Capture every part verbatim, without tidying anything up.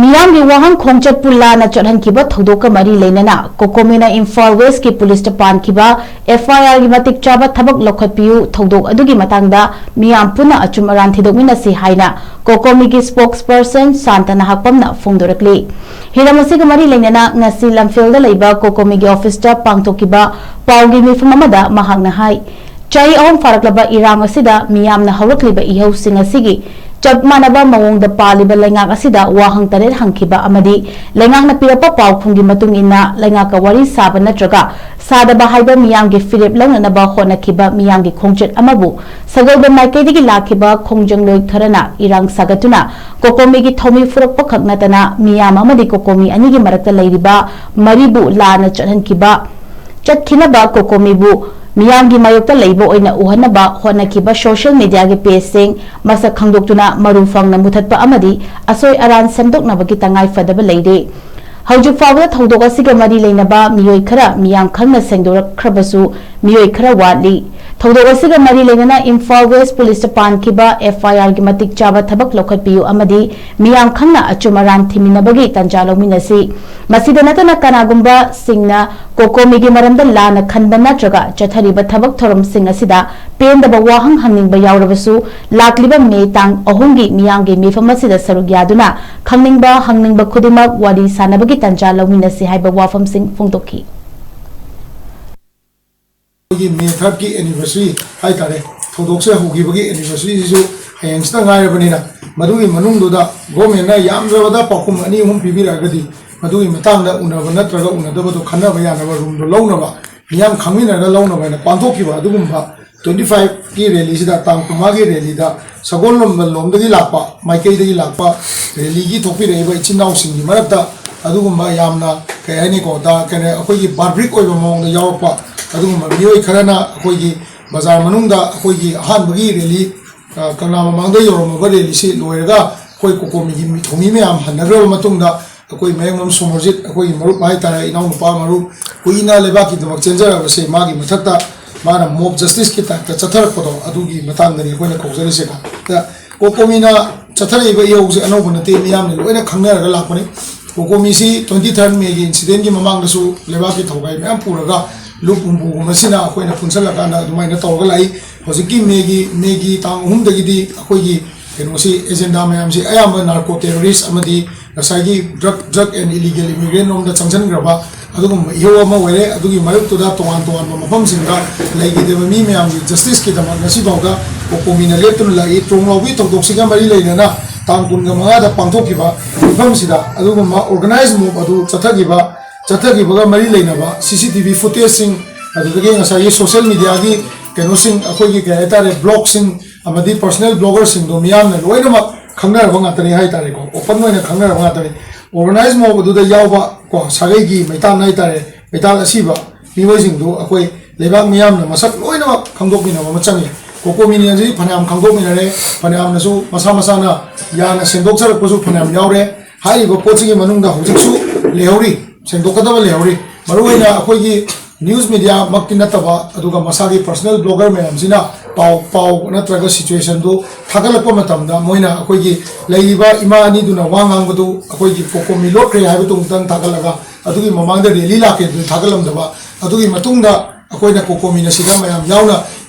ꯃꯤꯌꯥꯝꯒꯤ ꯋꯥꯍꯪ ꯈꯣꯡꯆꯠꯄꯨ ꯂꯥꯟꯅ ꯆꯠꯍꯟꯈꯤꯕ ꯊꯧꯗꯣꯛꯀ ꯃꯔꯤ ꯂꯩꯅꯅ ꯀꯣꯀꯣꯃꯤꯅ ꯏꯝꯐꯥꯜ ꯋꯦꯁꯀꯤ ꯄꯨꯂꯤꯁꯇ ꯄꯥꯟꯈꯤꯕ ꯑꯦꯐ ꯑꯥꯏ ꯑꯥꯔꯒꯤ ꯃꯇꯤꯛ ꯆꯥꯕ ꯊꯕꯛ ꯂꯧꯈꯠꯄꯤꯌꯨ ꯊꯧꯗꯣꯛ ꯑꯗꯨꯒꯤ ꯃꯇꯥꯡꯗ ꯃꯤꯌꯥꯝ ꯄꯨꯟꯅ ꯑꯆꯨꯝ ꯑꯔꯥꯟ ꯊꯤꯗꯣꯛꯃꯤꯟꯅꯁꯤ ꯍꯥꯏꯅ ꯀꯣꯀꯣꯃꯤꯒꯤ ꯁ꯭ꯄꯣꯛꯁ ꯄꯔꯁꯟ ꯁꯥꯟꯇꯅ ꯍꯥꯛꯄꯝꯅ ꯐꯣꯡꯗꯣꯔꯛꯂꯤ꯫ ꯍꯤꯔꯝ ꯑꯁꯤꯒ ꯃꯔꯤ ꯂꯩꯅꯅ ꯉꯁꯤ ꯂꯝꯐꯦꯜꯗ ꯂꯩꯕ ꯀꯣꯀꯣꯃꯤꯒꯤ ꯑꯣꯐꯤꯁꯇ ꯄꯥꯡꯊꯣꯛꯈꯤꯕ ꯄꯥꯎꯒꯤ ꯃꯤꯐꯝ ꯑꯃꯗ ꯃꯍꯥꯛꯅ ꯍꯥꯏ, ꯆꯍꯤ ꯑꯍꯨꯝ ꯐꯥꯔꯛꯂꯕ ꯏꯔꯥꯡ ꯑꯁꯤꯗ ꯃꯤꯌꯥꯝꯅ ꯍꯧꯔꯛꯂꯤꯕ ꯏꯍꯧꯁꯤꯡ ꯑꯁꯤꯒꯤ ꯆꯞ ꯃꯥꯟꯅꯕ ꯃꯑꯣꯡꯗ ꯄꯥꯜꯂꯤꯕ ꯂꯩꯉꯥꯛ ꯑꯁꯤꯗ ꯋꯥꯍꯪ ꯇꯔꯦꯠ ꯍꯪꯈꯤꯕ ꯑꯃꯗꯤ ꯂꯩꯉꯥꯛꯅ ꯄꯤꯔꯛꯄ ꯄꯥꯎꯈꯨꯝꯒꯤ ꯃꯇꯨꯡ ꯏꯟꯅ ꯂꯩꯉꯥꯛꯀ ꯋꯥꯔꯤ ꯁꯥꯕ ꯅꯠꯇ꯭ꯔꯒ ꯁꯥꯗꯕ ꯍꯥꯏꯕ ꯃꯤꯌꯥꯝꯒꯤ ꯐꯤꯔꯦꯞ ꯂꯧꯅꯅꯕ ꯍꯣꯠꯅꯈꯤꯕ ꯃꯤꯌꯥꯝꯒꯤ ꯈꯣꯡꯆꯠ ꯑꯃꯕꯨ ꯁꯒꯣꯜꯕꯟ ꯃꯥꯏꯀꯩꯗꯒꯤ ꯂꯥꯛꯈꯤꯕ ꯈꯣꯡꯖꯪꯂꯣꯏ ꯈꯔꯅ ꯏꯔꯥꯡ ꯁꯥꯒꯠꯇꯨꯅ ꯀꯣꯀꯣꯃꯤꯒꯤ ꯊꯧꯃꯤ ꯐꯨꯔꯛꯄ ꯈꯛ ꯅꯠꯇꯅ ꯃꯤꯌꯥꯝ ꯑꯃꯗꯤ ꯀꯣꯀꯣꯃꯤ ꯑꯅꯤꯒꯤ ꯃꯔꯛꯇ ꯂꯩꯔꯤꯕ ꯃꯔꯤꯕꯨ ꯂꯥꯟꯅ ꯆꯠꯍꯟꯈꯤꯕ ꯆꯠꯈꯤꯅꯕ ꯀꯣꯀꯣꯃꯤꯕꯨ ꯃꯤꯌꯥꯝꯒꯤ ꯃꯥꯌꯣꯛꯇ ꯂꯩꯕ ꯑꯣꯏꯅ ꯎꯍꯟꯅꯕ ꯍꯣꯠꯅꯈꯤꯕ ꯁꯣꯁꯤꯌꯦꯜ ꯃꯤꯗꯤꯌꯥꯒꯤ ꯄꯦꯖꯁꯤꯡ ꯃꯁꯛ ꯈꯪꯗꯣꯛꯇꯨꯅ ꯃꯔꯨ ꯐꯪꯅ ꯃꯨꯊꯠꯄ ꯑꯃꯗꯤ ꯑꯁꯣꯏ ꯑꯔꯥꯟ ꯁꯦꯝꯗꯣꯛꯅꯕꯒꯤ ꯇꯉꯥꯏ ꯐꯗꯕ ꯂꯩꯔꯦ꯫ ꯍꯧꯖꯤꯛ ꯐꯥꯎꯕꯗ ꯊꯧꯗꯣꯛ ꯑꯁꯤꯒ ꯃꯔꯤ ꯂꯩꯅꯕ ꯃꯤꯑꯣꯏ ꯈꯔ ꯃꯤꯌꯥꯝ ꯈꯪꯅ ꯁꯦꯡꯗꯣꯔꯛꯈ꯭ꯔꯕꯁꯨ ꯃꯤꯑꯣꯏ ꯈꯔ ꯋꯥꯠꯂꯤ꯫ ꯊꯧꯗꯣꯛ ꯑꯁꯤꯒ ꯃꯔꯤ ꯂꯩꯅꯅ ꯏꯝꯐꯥꯜ ꯋꯦꯁ ꯄꯨꯂꯤꯁꯇ ꯄꯥꯟꯈꯤꯕ ꯑꯦꯐ ꯑꯥꯏ ꯑꯥꯔꯒꯤ ꯃꯇꯤꯛ ꯆꯥꯕ ꯊꯕꯛ ꯂꯧꯈꯠꯄꯤꯌꯨ ꯑꯃꯗꯤ ꯃꯤꯌꯥꯝ ꯈꯪꯅ ꯑꯆꯨꯝ ꯑꯔꯥꯟ ꯊꯤꯃꯤꯟꯅꯕꯒꯤ ꯇꯥꯟꯖꯥ ꯂꯧꯃꯤꯟꯅꯁꯤ꯫ ꯃꯁꯤꯗ ꯅꯠꯇꯅ ꯀꯅꯥꯒꯨꯝꯕꯁꯤꯡꯅ ꯀꯣꯀꯣꯃꯤꯒꯤ ꯃꯔꯝꯗ ꯂꯥꯟꯅ ꯈꯟꯕ ꯅꯠꯇ꯭ꯔꯒ ꯆꯠꯊꯔꯤꯕ ꯊꯕꯛ ꯊꯧꯔꯝꯁꯤꯡ ꯑꯁꯤꯗ ꯄꯦꯟꯗꯕ ꯋꯥꯍꯪ ꯍꯪꯅꯤꯡꯕ ꯌꯥꯎꯔꯕꯁꯨ ꯂꯥꯛꯂꯤꯕ ꯃꯦ ꯇꯥꯡ ꯑꯍꯨꯝꯒꯤ ꯃꯤꯌꯥꯝꯒꯤ ꯃꯤꯐꯝ ꯑꯁꯤꯗ ꯁꯔꯨꯛ ꯌꯥꯗꯨꯅ ꯈꯪꯅꯤꯡꯕ ꯍꯪꯅꯤꯡꯕ ꯈꯨꯗꯤꯡꯃꯛ ꯋꯥꯔꯤ ꯁꯥꯟꯅꯕꯒꯤ ꯇꯥꯟꯖꯥ ꯂꯧꯃꯤꯟꯅꯁꯤ ꯍꯥꯏꯕ ꯋꯥꯐꯝꯁꯤꯡ ꯐꯣꯡꯗꯣꯛꯈꯤ꯫ ꯑꯩꯈꯣꯏꯒꯤ ꯃꯦ ꯊꯥꯔꯠꯀꯤ ꯑꯦꯅꯤꯚꯔꯁꯔꯤ ꯍꯥꯏꯇꯥꯔꯦ, ꯊꯧꯗꯣꯛꯁꯦ ꯍꯧꯈꯤꯕꯒꯤ ꯑꯦꯅꯤꯚꯔꯁꯔꯤꯁꯤꯁꯨ ꯍꯌꯦꯡꯁꯤꯗ ꯉꯥꯏꯔꯕꯅꯤꯅ, ꯃꯗꯨꯒꯤ ꯃꯅꯨꯡꯗꯨꯗ ꯒꯣꯔꯃꯦꯟꯅ ꯌꯥꯝꯗ꯭ꯔꯕꯗ ꯄꯥꯎꯈꯨꯝ ꯑꯅꯤ ꯑꯍꯨꯝ ꯄꯤꯕꯤꯔꯛꯑꯒꯗꯤ ꯃꯗꯨꯒꯤ ꯃꯇꯥꯡꯗ ꯎꯅꯕ ꯅꯠꯇ꯭ꯔꯒ ꯎꯅꯗꯕꯗꯣ ꯈꯟꯅꯕ ꯌꯥꯅꯕ ꯔꯨꯝꯗꯣ ꯂꯧꯅꯕ, ꯃꯤꯌꯥꯝ ꯈꯪꯃꯤꯟꯅꯔꯒ ꯂꯧꯅꯕ ꯍꯥꯏꯅ ꯄꯥꯡꯊꯣꯛꯈꯤꯕ ꯑꯗꯨꯒꯨꯝꯕ ꯇ꯭ꯋꯦꯟꯇꯤ ꯐꯥꯏꯚꯀꯤ ꯔꯦꯂꯤꯁꯤꯗ, ꯇꯥꯡ ꯀꯨꯟꯃꯉꯥꯒꯤ ꯔꯦꯂꯤꯗ ꯁꯒꯣꯜꯕꯟ ꯂꯣꯝꯗꯒꯤ ꯂꯥꯛꯄ, ꯃꯥꯏꯀꯩꯗꯒꯤ ꯂꯥꯛꯄ ꯔꯦꯂꯤꯒꯤ ꯊꯣꯛꯄꯤꯔꯛꯏꯕ ꯏꯆꯤꯟ ꯏꯅꯥꯎꯁꯤꯡꯒꯤ ꯃꯔꯛꯇ ꯑꯗꯨꯒꯨꯝꯕ ꯌꯥꯝꯅ, ꯀꯩ ꯍꯥꯏꯅꯤꯀꯣ, ꯗ-, ꯀꯩꯅꯣ, ꯑꯩꯈꯣꯏꯒꯤ ꯕꯥꯔꯕ꯭ꯔꯤꯛ ꯑꯣꯏꯕ ꯃꯑꯣꯡꯗ ꯌꯥꯎꯔꯛꯄ ꯑꯗꯨꯒꯨꯝꯕ ꯃꯤꯑꯣꯏ ꯈꯔꯅ ꯑꯩꯈꯣꯏꯒꯤ ꯕꯖꯥꯔ ꯃꯅꯨꯡꯗ ꯑꯩꯈꯣꯏꯒꯤ ꯑꯍꯥꯟꯕꯒꯤ ꯔꯦꯂꯤ, ꯑ, ꯀꯪꯂꯥ ꯃꯃꯥꯡꯗ ꯌꯧꯔꯝꯃꯕ ꯔꯦꯂꯤꯁꯤ ꯂꯣꯏꯔꯒ ꯑꯩꯈꯣꯏ ꯀꯣꯀꯣꯃꯤꯒꯤ ꯃꯤ-, ꯊꯧꯃꯤ ꯃꯌꯥꯝ ꯍꯟꯅꯈ꯭ꯔꯕ ꯃꯇꯨꯡꯗ, ꯑꯩꯈꯣꯏ ꯃꯌꯥꯡꯂꯝ ꯁꯣꯃꯔꯖꯤꯠ, ꯑꯩꯈꯣꯏꯒꯤ ꯃꯔꯨꯞ ꯍꯥꯏꯇꯥꯔꯦ, ꯏꯅꯥꯎꯅꯨꯄꯥ ꯃꯔꯨꯞ, ꯀꯨꯏꯅ ꯂꯩꯕꯥꯛꯀꯤꯗꯃꯛ ꯆꯦꯟꯖꯔꯕꯁꯦ, ꯃꯥꯒꯤ ꯃꯊꯛꯇ ꯃꯥꯅ ꯃꯣꯕ ꯖꯁꯇꯤꯁꯀꯤ ꯇꯥꯏꯞꯇ ꯆꯠꯊꯔꯛꯄꯗꯣ, ꯑꯗꯨꯒꯤ ꯃꯇꯥꯡꯗꯅꯤ ꯑꯩꯈꯣꯏꯅ ꯀꯧꯖꯔꯤꯁꯦꯀꯣ꯫ ꯗ-, ꯀꯣꯀꯣꯃꯤꯅ ꯆꯠꯊꯔꯛꯏꯕ ꯏꯍꯧꯁꯦ ꯑꯅꯧꯕ ꯅꯠꯇꯦ, ꯃꯤꯌꯥꯝꯅ ꯂꯣꯏꯅ ꯈꯪꯅꯔꯒ ꯂꯥꯛꯄꯅꯤ꯫ ꯀꯣꯀꯣꯃꯤꯁꯤ twenty third May ꯒꯤ incident ꯀꯤ ꯃꯃꯥꯡꯗꯁꯨ ꯂꯩꯕꯥꯛꯀꯤ ꯊꯧꯒꯥꯏ ꯃꯌꯥꯝ ꯄꯨꯔꯒ ꯂꯨꯞ ꯍꯨꯝꯐꯨꯒꯨꯝꯕꯁꯤꯅ ꯑꯩꯈꯣꯏꯅ ꯄꯨꯟꯁꯤꯜꯂꯀꯥꯟꯗ ꯑꯗꯨꯃꯥꯏꯅ ꯇꯧꯔꯒ ꯂꯥꯛꯏ꯫ ꯍꯧꯖꯤꯛꯀꯤ May ꯒꯤ, May ꯒꯤ ꯇꯥꯡ ꯑꯍꯨꯝꯗꯒꯤꯗꯤ ꯑꯩꯈꯣꯏꯒꯤ ꯀꯩꯅꯣꯁꯤ, agenda ꯃꯌꯥꯝꯁꯤ ꯑꯌꯥꯝꯕ narco terrorist ꯑꯃꯗꯤ ꯉꯁꯥꯏꯒꯤ drug, drug and illegal immigrant ꯔꯣꯝꯗ ꯆꯪꯁꯤꯟꯈ꯭ꯔꯕ ꯑꯗꯨꯒꯨꯝꯕ ꯏꯍꯧ ꯑꯃ ꯑꯣꯏꯔꯦ꯫ ꯑꯗꯨꯒꯤ ꯃꯔꯛꯇꯨꯗ ꯇꯣꯉꯥꯟ ꯇꯣꯉꯥꯟꯕ ꯃꯐꯝꯁꯤꯡꯗ ꯂꯩꯈꯤꯗꯕ ꯃꯤ ꯃꯌꯥꯝꯒꯤ justice ꯀꯤꯗꯃꯛ ꯉꯁꯤꯐꯥꯎꯗ ꯀꯣꯀꯣꯃꯤꯅ ꯂꯦꯞꯇꯨꯅ ꯂꯥꯛꯏ꯫ ꯇ꯭ꯔꯣꯡ ꯂꯥꯎꯕꯤ ꯊꯧꯗꯣꯛꯁꯤꯒ ꯃꯔꯤ ꯂꯩꯅꯅ ꯇꯥꯡ ꯀꯨꯟꯒ ꯃꯉꯥꯗ ꯄꯥꯡꯊꯣꯛꯈꯤꯕ ꯃꯤꯐꯝꯁꯤꯗ ꯑꯗꯨꯒꯨꯝꯕ organized mob ꯑꯗꯨ ꯆꯠꯊꯈꯤꯕ, ꯆꯠꯊꯈꯤꯕꯒ ꯃꯔꯤ ꯂꯩꯅꯕ C C T V footage ꯁꯤꯡ, ꯑꯗꯨꯗꯒꯤ ꯉꯁꯥꯏꯒꯤ social media ꯒꯤ ꯀꯩꯅꯣꯁꯤꯡ, ꯑꯩꯈꯣꯏꯒꯤ ꯀꯩ ꯍꯥꯏꯇꯥꯔꯦ, blog ꯁꯤꯡ ꯑꯃꯗꯤ personal blogger ꯁꯤꯡꯗꯣ ꯃꯤꯌꯥꯝꯅ ꯂꯣꯏꯅꯃꯛ ꯈꯪꯅꯔꯕ ꯉꯥꯛꯇꯅꯤ ꯍꯥꯏꯇꯥꯔꯦꯀꯣ, open ꯑꯣꯏꯅ ꯈꯪꯅꯔꯕ ꯉꯥꯛꯇꯅꯤ꯫ Organized mob ꯑꯗꯨꯗ ꯌꯥꯎꯕ ꯀꯣ, ꯁꯥꯒꯩꯒꯤ ꯃꯩꯇꯥꯟ ꯍꯥꯏꯇꯥꯔꯦ, ꯃꯩꯇꯥꯟ ꯑꯁꯤꯕ ꯃꯤꯑꯣꯏꯁꯤꯡꯗꯨ ꯑꯩꯈꯣꯏ ꯂꯩꯕꯥꯛ ꯃꯤꯌꯥꯝꯅ ꯃꯁꯛ ꯂꯣꯏꯅꯃꯛ ꯈꯪꯗꯣꯛꯃꯤꯟꯅꯕ ꯑꯃ ꯆꯪꯉꯤ꯫ ꯀꯣꯀꯣꯃꯤꯅꯤ ꯑꯁꯤ ꯐꯅꯌꯥꯝ ꯈꯪꯗꯣꯛꯃꯤꯟꯅꯔꯦ, ꯐꯅꯌꯥꯝꯅꯁꯨ ꯃꯁꯥ ꯃꯁꯥꯅ ꯌꯥꯅ ꯁꯦꯡꯗꯣꯛꯆꯔꯛꯄꯁꯨ ꯐꯅꯌꯥꯝ ꯌꯥꯎꯔꯦ꯫ ꯍꯥꯏꯔꯤꯕ ꯄꯣꯠꯁꯤꯒꯤ ꯃꯅꯨꯡꯗ ꯍꯧꯖꯤꯛꯁꯨ ꯂꯩꯍꯧꯔꯤ, ꯁꯦꯡꯗꯣꯛꯀꯗꯕ ꯂꯩꯍꯧꯔꯤ꯫ ꯃꯔꯨꯑꯣꯏꯅ ꯑꯩꯈꯣꯏꯒꯤ news media ꯃꯛꯇꯤ ꯅꯠꯇꯕ, ꯑꯗꯨꯒ ꯃꯁꯥꯒꯤ personal blogger ꯃꯌꯥꯝꯁꯤꯅ ꯄꯥꯎ, ꯄꯥꯎ ꯅꯠꯇ꯭ꯔꯒ situation ꯗꯨ ꯊꯥꯒꯠꯂꯛꯄ ꯃꯇꯝꯗ ꯃꯣꯏꯅ ꯑꯩꯈꯣꯏꯒꯤ ꯂꯩꯔꯤꯕ ꯏꯃꯥ ꯑꯅꯤꯗꯨꯅ ꯋꯥ ꯉꯥꯡꯕꯗꯨ ꯑꯩꯈꯣꯏꯒꯤ ꯀꯣꯀꯣꯃꯤ ꯂꯣꯠꯈ꯭ꯔꯦ ꯍꯥꯏꯕꯗꯨꯃꯛꯇꯪ ꯊꯥꯒꯠꯂꯒ, ꯑꯗꯨꯒꯤ ꯃꯃꯥꯡꯗ rally ꯂꯥꯛꯀꯦ ꯑꯗꯨ ꯊꯥꯒꯠꯂꯝꯗꯕ, ꯑꯗꯨꯒꯤ ꯃꯇꯨꯡꯗ ꯑꯩꯈꯣꯏꯅ ꯀꯣꯀꯣꯃꯤꯅ ꯁꯤꯗ ꯃꯌꯥꯝ ꯌꯥꯎꯅ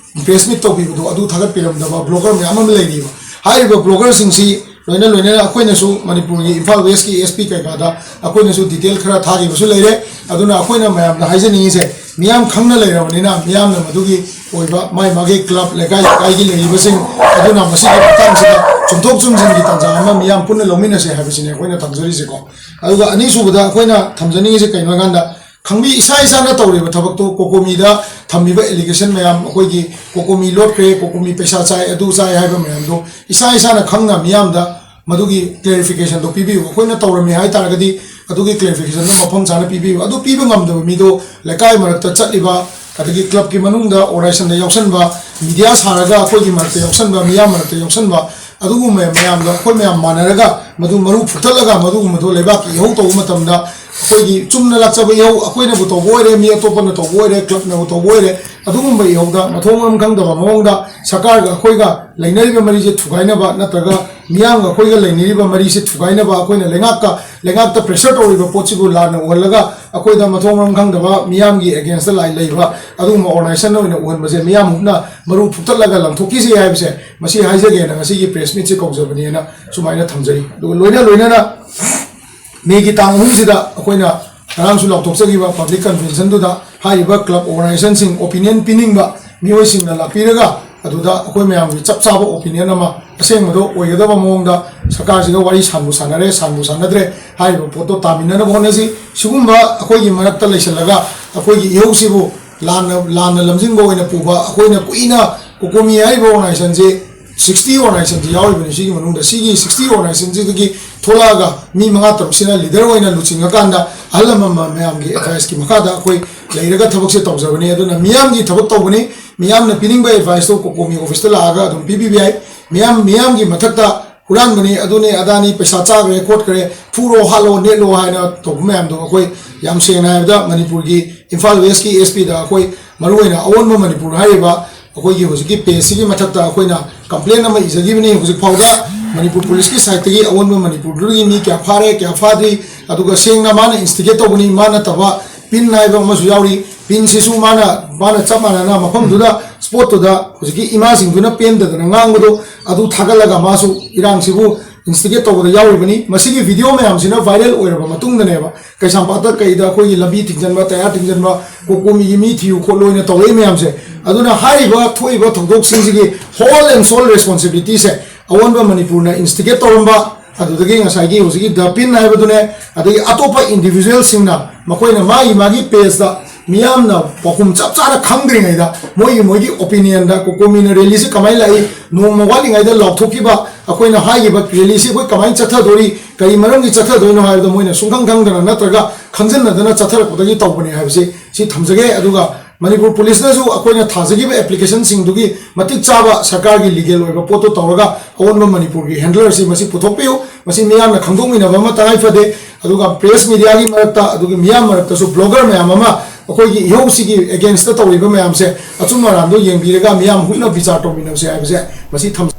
press meet ꯇꯧꯕꯤꯕꯗꯣ ꯑꯗꯨ ꯊꯥꯒꯠꯄꯤꯔꯝꯗꯕ blogger ꯃꯌꯥꯝ ꯑꯃ ꯂꯩꯔꯤꯕ꯫ ꯍꯥꯏꯔꯤꯕ blogger ꯁꯤꯡꯁꯤ ꯂꯣꯏꯅ ꯂꯣꯏꯅꯅ ꯑꯩꯈꯣꯏꯅꯁꯨ ꯃꯅꯤꯄꯨꯔꯒꯤ ꯏꯝꯐꯥꯜ West ꯀꯤ S P ꯀꯩꯀꯥꯗ ꯑꯩꯈꯣꯏꯅꯁꯨ detail ꯈꯔ ꯊꯥꯈꯤꯕꯁꯨ ꯂꯩꯔꯦ꯫ ꯑꯗꯨꯅ ꯑꯩꯈꯣꯏꯅ ꯃꯌꯥꯝꯗ ꯍꯥꯏꯖꯅꯤꯡꯉꯤꯁꯦ, ꯃꯤꯌꯥꯝ ꯈꯪꯅ ꯂꯩꯔꯕꯅꯤꯅ ꯃꯤꯌꯥꯝꯅ ꯃꯗꯨꯒꯤ ꯑꯣꯏꯕ ꯃꯥꯏ ꯃꯥꯒꯤ club, ꯂꯩꯀꯥꯏ ꯂꯩꯀꯥꯏꯒꯤ ꯂꯩꯔꯤꯕꯁꯤꯡ ꯑꯗꯨꯅ ꯃꯁꯤꯒꯤ ꯃꯇꯥꯡꯁꯤꯗ ꯆꯨꯝꯊꯣꯛ ꯆꯨꯝꯁꯤꯟꯒꯤ ꯇꯥꯟꯖꯥ ꯑꯃ ꯃꯤꯌꯥꯝ ꯄꯨꯟꯅ ꯂꯧꯃꯤꯟꯅꯁꯦ ꯍꯥꯏꯕꯁꯤꯅꯤ ꯑꯩꯈꯣꯏꯅ ꯊꯝꯖꯔꯤꯁꯦꯀꯣ꯫ ꯑꯗꯨꯒ ꯑꯅꯤꯁꯨꯕꯗ ꯑꯩꯈꯣꯏꯅ ꯊꯝꯖꯅꯤꯡꯉꯤꯁꯦ ꯀꯩꯅꯣ ꯍꯥꯏꯀꯥꯟꯗ, ꯈꯪꯕꯤ, ꯏꯁꯥ ꯏꯁꯥꯅ ꯇꯧꯔꯤꯕ ꯊꯕꯛꯇꯣ, ꯀꯣꯀꯣꯃꯤꯗ ꯊꯝꯃꯤꯕ allegation ꯃꯌꯥꯝ, ꯑꯩꯈꯣꯏꯒꯤ ꯀꯣꯀꯣꯃꯤ ꯂꯣꯠꯈ꯭ꯔꯦ, ꯀꯣꯀꯣꯃꯤ ꯄꯩꯁꯥ ꯆꯥꯏ, ꯑꯗꯨ ꯆꯥꯏ ꯍꯥꯏꯕ ꯃꯌꯥꯝꯗꯣ ꯏꯁꯥ ꯏꯁꯥꯅ ꯈꯪꯅ ꯃꯤꯌꯥꯝꯗ ꯃꯗꯨꯒꯤ clarification ꯗꯣ ꯄꯤꯕꯤꯌꯨ꯫ ꯑꯩꯈꯣꯏꯅ ꯇꯧꯔꯝꯃꯤ ꯍꯥꯏ ꯇꯥꯔꯒꯗꯤ ꯑꯗꯨꯒꯤ clarification ꯗꯣ ꯃꯐꯝ ꯆꯥꯅ ꯄꯤꯕꯤꯌꯨ꯫ ꯑꯗꯨ ꯄꯤꯕ ꯉꯝꯗꯕ ꯃꯤꯗꯣ ꯂꯩꯀꯥꯏ ꯃꯔꯛꯇ ꯆꯠꯂꯤꯕ, ꯑꯗꯒꯤ club ꯀꯤ ꯃꯅꯨꯡꯗ organization ꯗ ꯌꯥꯎꯁꯟꯕ, media ꯁꯥꯔꯒ ꯑꯩꯈꯣꯏꯒꯤ ꯃꯔꯛꯇ ꯌꯥꯎꯁꯟꯕ, ꯃꯤꯌꯥꯝ ꯃꯔꯛꯇ ꯌꯥꯎꯁꯟꯕ, ꯑꯗꯨꯒꯨꯝꯕ ꯃꯌꯥꯝꯗꯣ ꯑꯩꯈꯣꯏ ꯃꯌꯥꯝ ꯃꯥꯟꯅꯔꯒ ꯃꯗꯨ ꯃꯔꯨ ꯐꯨꯛꯇꯠꯂꯒ ꯃꯗꯨꯒꯨꯝꯕꯗꯣ ꯂꯩꯕꯥꯛꯀꯤ ꯏꯍꯧ ꯇꯧꯕ ꯃꯇꯝꯗ ꯑꯩꯈꯣꯏꯒꯤ ꯆꯨꯝꯅ ꯂꯥꯛꯆꯕ ꯏꯍꯧ, ꯑꯩꯈꯣꯏꯅꯕꯨ ꯇꯧꯕ ꯑꯣꯏꯔꯦ, ꯃꯤ ꯑꯇꯣꯞꯄꯅ ꯇꯧꯕ ꯑꯣꯏꯔꯦ, ꯀ꯭ꯂꯕꯅꯕꯨ ꯇꯧꯕ ꯑꯣꯏꯔꯦ, ꯑꯗꯨꯒꯨꯝꯕ ꯏꯍꯧꯗ ꯃꯊꯣꯡ ꯃꯔꯝ ꯈꯪꯗꯕ ꯃꯑꯣꯡꯗ ꯁꯔꯀꯥꯔꯒ ꯑꯩꯈꯣꯏꯒ ꯂꯩꯅꯔꯤꯕ ꯃꯔꯤꯁꯦ ꯊꯨꯒꯥꯏꯅꯕ ꯅꯠꯇ꯭ꯔꯒ ꯃꯤꯌꯥꯝꯒ ꯑꯩꯈꯣꯏꯒ ꯂꯩꯅꯔꯤꯕ ꯃꯔꯤꯁꯦ ꯊꯨꯒꯥꯏꯅꯕ, ꯑꯩꯈꯣꯏꯅ ꯂꯩꯉꯥꯛꯀ, ꯂꯩꯉꯥꯛꯇ pressure ꯇꯧꯔꯤꯕ ꯄꯣꯠꯁꯤꯕꯨ ꯂꯥꯟꯅ ꯎꯍꯜꯂꯒ ꯑꯩꯈꯣꯏꯗ ꯃꯊꯣꯡ ꯃꯔꯝ ꯈꯪꯗꯕ ꯃꯤꯌꯥꯝꯒꯤ against ꯂꯥꯏ ꯂꯩꯕ ꯑꯗꯨꯒꯨꯝꯕ organization ꯑꯣꯏꯅ ꯎꯍꯟꯕꯁꯦ ꯃꯤꯌꯥꯝ ꯃꯨꯛꯅ ꯃꯔꯨ ꯐꯨꯛꯇꯠꯂꯒ ꯂꯪꯊꯣꯛꯈꯤꯁꯤ ꯍꯥꯏꯕꯁꯦ ꯃꯁꯤ ꯍꯥꯏꯖꯒꯦꯅ ꯉꯁꯤꯒꯤ press meetꯁꯦ ꯀꯧꯖꯕꯅꯦꯅ ꯁꯨꯃꯥꯏꯅ ꯊꯝꯖꯔꯤ꯫ ꯑꯗꯨꯒ ꯂꯣꯏꯅ ꯂꯣꯏꯅꯅ ꯃꯦꯒꯤ ꯇꯥꯡ ꯑꯍꯨꯝꯁꯤꯗ ꯑꯩꯈꯣꯏꯅ ꯉꯔꯥꯡꯁꯨ ꯂꯥꯎꯊꯣꯛꯆꯈꯤꯕ public conventionꯗꯨꯗ ꯍꯥꯏꯔꯤꯕ club organizationꯁꯤꯡ opinion ꯄꯤꯅꯤꯡꯕ ꯃꯤꯑꯣꯏꯁꯤꯡꯅ ꯂꯥꯛꯄꯤꯔꯒ ꯑꯗꯨꯗ ꯑꯩꯈꯣꯏ ꯃꯌꯥꯝꯒꯤ ꯆꯞ ꯆꯥꯕ opinion ꯑꯃ ꯑꯁꯦꯡꯕꯗꯣ ꯑꯣꯏꯒꯗꯕ ꯃꯑꯣꯡꯗ ꯁꯔꯀꯥꯔꯁꯤꯒ ꯋꯥꯔꯤ ꯁꯥꯟꯕꯨ ꯁꯥꯟꯅꯔꯦ, ꯁꯥꯟꯕꯨ ꯁꯥꯟꯅꯗ꯭ꯔꯦ, ꯍꯥꯏꯔꯤꯕ ꯄꯣꯠꯇꯣ ꯇꯥꯃꯤꯟꯅꯅꯕ ꯍꯣꯠꯅꯁꯤ꯫ ꯁꯤꯒꯨꯝꯕ ꯑꯩꯈꯣꯏꯒꯤ ꯃꯔꯛꯇ ꯂꯩꯁꯤꯜꯂꯒ ꯑꯩꯈꯣꯏꯒꯤ ꯏꯍꯧꯁꯤꯕꯨ ꯂꯥꯟꯅ, ꯂꯥꯟꯅ ꯂꯝꯖꯤꯡꯕ ꯑꯣꯏꯅ ꯄꯨꯕ, ꯑꯩꯈꯣꯏꯅ ꯀꯨꯏꯅ ꯀꯣꯀꯣꯃꯤ ꯍꯥꯏꯔꯤꯕ organizationꯁꯦ sixty organizationꯁꯤ ꯌꯥꯎꯔꯤꯕꯅꯤ꯫ ꯁꯤꯒꯤ ꯃꯅꯨꯡꯗ ꯁꯤꯒꯤ sixty organizationꯁꯤꯗꯒꯤ ꯊꯣꯛꯂꯛꯑꯒ ꯃꯤ ꯃꯉꯥ ꯇꯔꯨꯛꯁꯤꯅ leader ꯑꯣꯏꯅ ꯂꯨꯆꯤꯡꯉꯀꯥꯟꯗ ꯑꯍꯜ ꯂꯃꯟ ꯃꯌꯥꯝꯒꯤ adviceꯀꯤ ꯃꯈꯥꯗ ꯑꯩꯈꯣꯏ ꯂꯩꯔꯒ ꯊꯕꯛꯁꯦ ꯇꯧꯖꯕꯅꯤ꯫ ꯑꯗꯨꯅ ꯃꯤꯌꯥꯝꯒꯤ ꯊꯕꯛ ꯇꯧꯕꯅꯤ, ꯃꯤꯌꯥꯝꯅ ꯄꯤꯅꯤꯡꯕ adviceꯇꯣ ꯀꯣꯀꯣꯃꯤ officeꯇ ꯂꯥꯛꯑꯒ ꯑꯗꯨꯝ ꯄꯤꯕꯤꯕ ꯌꯥꯏ꯫ ꯃꯤꯌꯥꯝ, ꯃꯤꯌꯥꯝꯒꯤ ꯃꯊꯛꯇ ꯍꯨꯔꯥꯟꯕꯅꯤ, ꯑꯗꯨꯅꯤ ꯑꯗꯥꯅꯤ, ꯄꯩꯁꯥ ꯆꯥꯈ꯭ꯔꯦ ꯈꯣꯠꯈ꯭ꯔꯦ, ꯐꯨꯔꯣ ꯍꯥꯠꯂꯣ ꯅꯦꯠꯂꯣ ꯍꯥꯏꯅ ꯇꯧꯕ ꯃꯌꯥꯝꯗꯣ ꯑꯩꯈꯣꯏ ꯌꯥꯝ ꯁꯦꯡꯅ ꯍꯥꯏꯔꯕꯗ ꯃꯅꯤꯄꯨꯔꯒꯤ ꯏꯝꯐꯥꯜ Westꯀꯤ SP ꯗ ꯑꯩꯈꯣꯏ ꯃꯔꯨꯑꯣꯏꯅ ꯑꯑꯣꯟꯕ ꯃꯅꯤꯄꯨꯔ ꯍꯥꯏꯔꯤꯕ ꯑꯩꯈꯣꯏꯒꯤ ꯍꯧꯖꯤꯛꯀꯤ pageꯁꯤꯒꯤ ꯃꯊꯛꯇ ꯑꯩꯈꯣꯏꯅ complain ꯑꯃ ꯏꯖꯈꯤꯕꯅꯤ꯫ ꯍꯧꯖꯤꯛ ꯐꯥꯎꯗ ꯃꯅꯤꯄꯨꯔ policeꯀꯤ sideꯇꯒꯤ ꯑꯑꯣꯟꯕ ꯃꯅꯤꯄꯨꯔꯗꯨꯒꯤ ꯃꯤ ꯀꯌꯥ ꯐꯥꯔꯦ, ꯀꯌꯥ ꯐꯥꯗ꯭ꯔꯤ, ꯑꯗꯨꯒ ꯁꯦꯡꯅ ꯃꯥꯅ instigate ꯇꯧꯕꯅꯤ, ꯃꯥ ꯅꯠꯇꯕ ꯄꯤꯟ ꯍꯥꯏꯕ ꯑꯃꯁꯨ ꯌꯥꯎꯔꯤ꯫ ꯄꯤꯟꯁꯤꯁꯨ ꯃꯥꯅ, ꯃꯥꯅ ꯆꯞ ꯃꯥꯟꯅꯅ ꯃꯐꯝꯗꯨꯗ spotꯇꯨꯗ ꯍꯧꯖꯤꯛꯀꯤ ꯏꯃꯥꯁꯤꯡꯗꯨꯅ ꯄꯦꯟꯗꯗꯅ ꯉꯥꯡꯕꯗꯣ ꯑꯗꯨ ꯊꯥꯒꯠꯂꯒ ꯃꯥꯁꯨ ꯏꯔꯥꯡꯁꯤꯕꯨ instigate ꯇꯧꯕꯗ ꯌꯥꯎꯔꯤꯕꯅꯤ꯫ ꯃꯁꯤꯒꯤ video ꯃꯌꯥꯝꯁꯤꯅ viral ꯑꯣꯏꯔꯕ ꯃꯇꯨꯡꯗꯅꯦꯕ ꯀꯩꯁꯥꯝꯄꯥꯠꯇ ꯀꯩꯗ ꯑꯩꯈꯣꯏꯒꯤ ꯂꯝꯕꯤ ꯊꯤꯡꯖꯤꯟꯕ, ꯇꯌꯥꯔ ꯊꯤꯡꯖꯤꯟꯕ, ꯀꯣꯀꯣꯃꯤꯒꯤ ꯃꯤ ꯊꯤꯌꯨ ꯈꯣꯠꯂꯨ ꯍꯥꯏꯅ ꯇꯧꯔꯛꯏ ꯃꯌꯥꯝꯁꯦ꯫ ꯑꯗꯨꯅ ꯍꯥꯏꯔꯤꯕ ꯊꯣꯛꯏꯕ ꯊꯧꯗꯣꯛꯁꯤꯡꯁꯤꯒꯤ whole and sole responsibilityꯁꯦ ꯑꯑꯣꯟꯕ ꯃꯅꯤꯄꯨꯔꯅ instigate ꯇꯧꯔꯝꯕ, ꯑꯗꯨꯗꯒꯤ ꯉꯁꯥꯏꯒꯤ ꯍꯧꯖꯤꯛꯀꯤ ꯗ ꯄꯤꯟ ꯍꯥꯏꯕꯗꯨꯅꯦ, ꯑꯗꯒꯤ ꯑꯇꯣꯞꯄ individualꯁꯤꯡꯅ ꯃꯈꯣꯏꯅ ꯃꯥꯒꯤ ꯃꯥꯒꯤ pageꯇ ꯃꯤꯌꯥꯝꯅ ꯄꯥꯎꯈꯨꯝ ꯆꯞ ꯆꯥꯅ ꯈꯪꯗ꯭ꯔꯤꯉꯩꯗ ꯃꯣꯏꯒꯤ ꯃꯣꯏꯒꯤ opinionꯗ ꯀꯣꯀꯣꯃꯤꯅ rallyꯁꯤ ꯀꯃꯥꯏꯅ ꯂꯥꯛꯏ, ꯅꯣꯡꯃ ꯋꯥꯠꯂꯤꯉꯩꯗ ꯂꯥꯎꯊꯣꯛꯈꯤꯕ, ꯑꯩꯈꯣꯏꯅ ꯍꯥꯏꯈꯤꯕ rallyꯁꯤ ꯑꯩꯈꯣꯏ ꯀꯃꯥꯏꯅ ꯆꯠꯊꯗꯣꯔꯤ, ꯀꯔꯤ ꯃꯔꯝꯒꯤ ꯆꯠꯊꯗꯣꯏꯅꯣ ꯍꯥꯏꯕꯗꯣ ꯃꯣꯏꯅ ꯁꯨꯡꯈꯪ ꯈꯪꯗꯅ ꯅꯠꯇ꯭ꯔꯒ ꯈꯪꯖꯟꯅꯗꯅ ꯆꯠꯊꯔꯛꯄꯗꯒꯤ ꯇꯧꯕꯅꯦ ꯍꯥꯏꯕꯁꯤ ꯁꯤ ꯊꯝꯖꯒꯦ꯫ ꯑꯗꯨꯒ ꯃꯅꯤꯄꯨꯔ ꯄꯨꯂꯤꯁꯅꯁꯨ ꯑꯩꯈꯣꯏꯅ ꯊꯥꯖꯈꯤꯕ ꯑꯦꯄ꯭ꯂꯤꯀꯦꯁꯟꯁꯤꯡꯗꯨꯒꯤ ꯃꯇꯤꯛ ꯆꯥꯕ ꯁꯔꯀꯥꯔꯒꯤ ꯂꯤꯒꯦꯜ ꯑꯣꯏꯕ ꯄꯣꯠꯇꯣ ꯇꯧꯔꯒ ꯑꯑꯣꯟꯕ ꯃꯅꯤꯄꯨꯔꯒꯤ ꯍꯦꯟꯗꯂꯔꯁꯤ ꯃꯁꯤ ꯄꯨꯊꯣꯛꯄꯤꯌꯨ꯫ ꯃꯁꯤ ꯃꯤꯌꯥꯝꯅ ꯈꯪꯗꯣꯛꯃꯤꯟꯅꯕ ꯑꯃ ꯇꯉꯥꯏ ꯐꯗꯦ꯫ ꯑꯗꯨꯒ ꯄ꯭ꯔꯦꯁ ꯃꯤꯗꯤꯌꯥꯒꯤ ꯃꯔꯛꯇ, ꯑꯗꯨꯒ ꯃꯤꯌꯥꯝ ꯃꯔꯛꯇꯁꯨ ꯕ꯭ꯂꯣꯒꯔ ꯃꯌꯥꯝ ꯑꯃ ꯑꯩꯈꯣꯏꯒꯤ ꯏꯍꯧꯁꯤꯒꯤ ꯑꯦꯒꯦꯟꯁꯇ ꯇꯧꯔꯤꯕ ꯃꯌꯥꯝꯁꯦ ꯑꯆꯨꯝ ꯑꯔꯥꯟꯗꯣ ꯌꯦꯡꯕꯤꯔꯒ ꯃꯤꯌꯥꯝ ꯍꯨꯞꯅ ꯕꯤꯆꯥꯔ ꯇꯧꯃꯤꯟꯅꯕꯁꯦ ꯍꯥꯏꯕꯁꯦ ꯃꯁꯤ ꯊꯝꯖꯒꯦ꯫